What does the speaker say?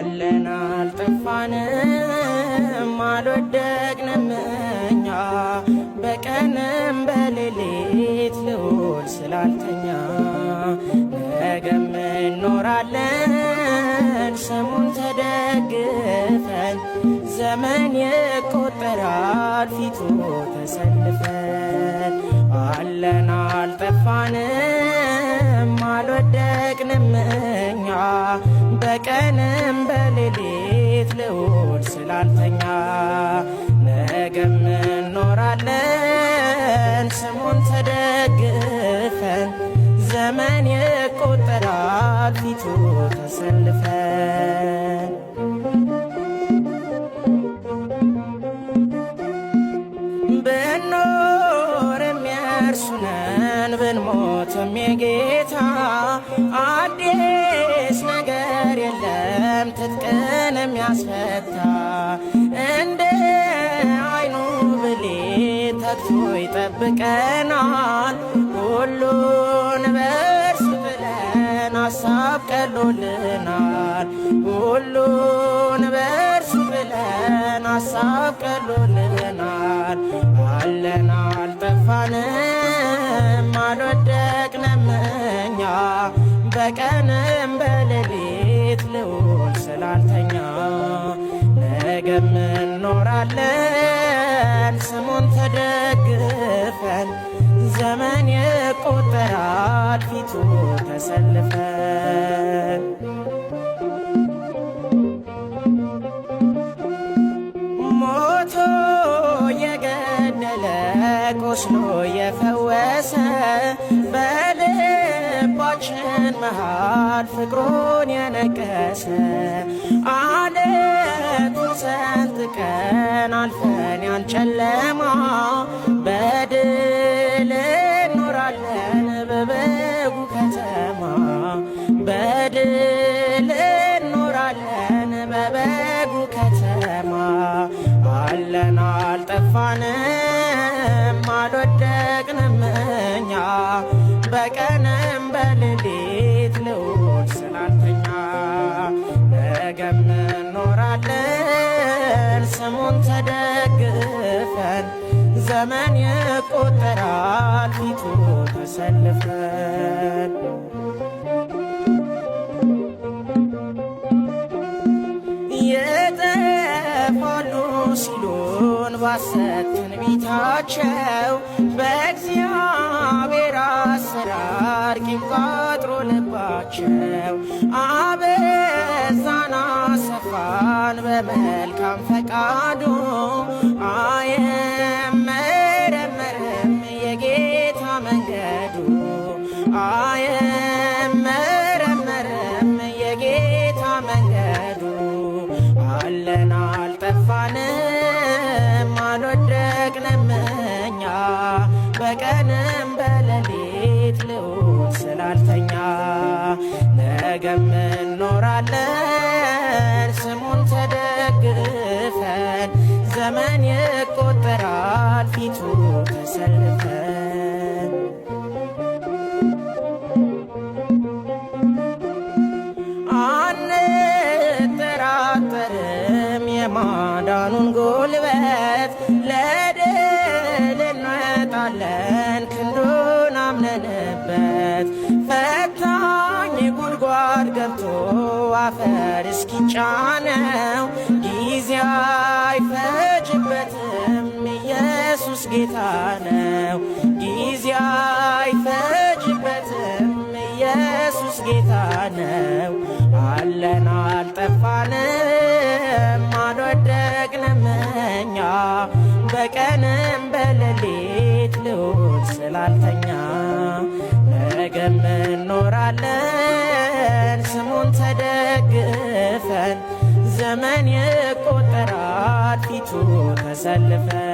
አለን አልጠፋንም አልወደቅንም እኛ በቀንም በሌሊት ልዑል ስላልተኛ ነገም እንኖራለን ስሙን ተደግፈን ዘመን ይቆጠራል ፊቱ ተሰልፈን አለን አልጠፋንም አልወደቅንም እኛ በቀንም በሌሊት ልዑል ስላልተኛ ነገም እንኖራለን ስሙን ተደግፈን ዘመን ይቆጠራል ፊቱ ተሰልፈን። ብንኖርም የእርሱ ነን ብንሞትም የጌታ አዲስ ነገር የለም ትጥቅን የሚያስፈታ እንደ አይኑ ብሌን ተግቶ ይጠብቀናል ሁሉን በእርሱ ጥለን ሀሳብ ቀሎልናል ሁሉን በእርሱ ጥለን ሀሳብ ቀሎልናል አለን አልጠፋንም አልወደቅንም እኛ በቀንም በሌሊት ልዑል ስላልተኛ ነገም እንኖራለን ስሙን ተደግፈን ዘመን ይቆጠራል ፊቱ ተሰልፈን። ሞቶ የገደለ ቆስሎ የፈወሰ በልባችን መሃል ፍቅሩን የነቀሰ አለቱን ሰንጥቀን አልፈን ያን ጨለማ በድል እንኖራለን በበጉ ከተማ በድል እንኖራለን በበጉ ከተማ አለን አልጠፋንም አልወደቅንም እኛ በቀንም በሌሊት ልዑል ስላልተኛ ነገም እንኖራለን ስሙን ተደግፈን ዘመን ይቆጠራል ፊቱ ተሰልፈን። ይጠፋሉ ሲሉን ባሰት ትንቢታቸው በእግዚአብሔር አሰራር ቂም ቋጥሮ ልባቸው አበዛን አሰፋን በመልካም ፈቃዱ አይመረመርም የጌታ መንገዱ አይመረመርም የጌታ መንገዱ አለን አልጠፋንም አልወደቅንም እኛ በቀንም በሌሊት ልዑል ስላልተኛ ነገም እንኖራለን ስሙን ተደግፈን ዘመን ይቆጠራል ፊቱ ተሰልፈን። አንጠራጠርም የማዳኑን ጉልበት ለድል እንወጣለን ክንዱን አምነንበት ፈታኝ ጉድጓድ ገብቶ አፈር እስኪጫነው ጊዜ አይፈጅበትም ኢየሱስ ጌታ ነው። ጊዜ አይፈጅበትም ኢየሱስ ጌታ ነው። አለን አልጠፋንም አልወደቅንም እኛ በቀንም በሌሊት ልዑል ስላልተኛ ነገም እንኖራለን ስሙን ተደግፈን ዘመን ይቆጠራል ፊቱ ተሰልፈን።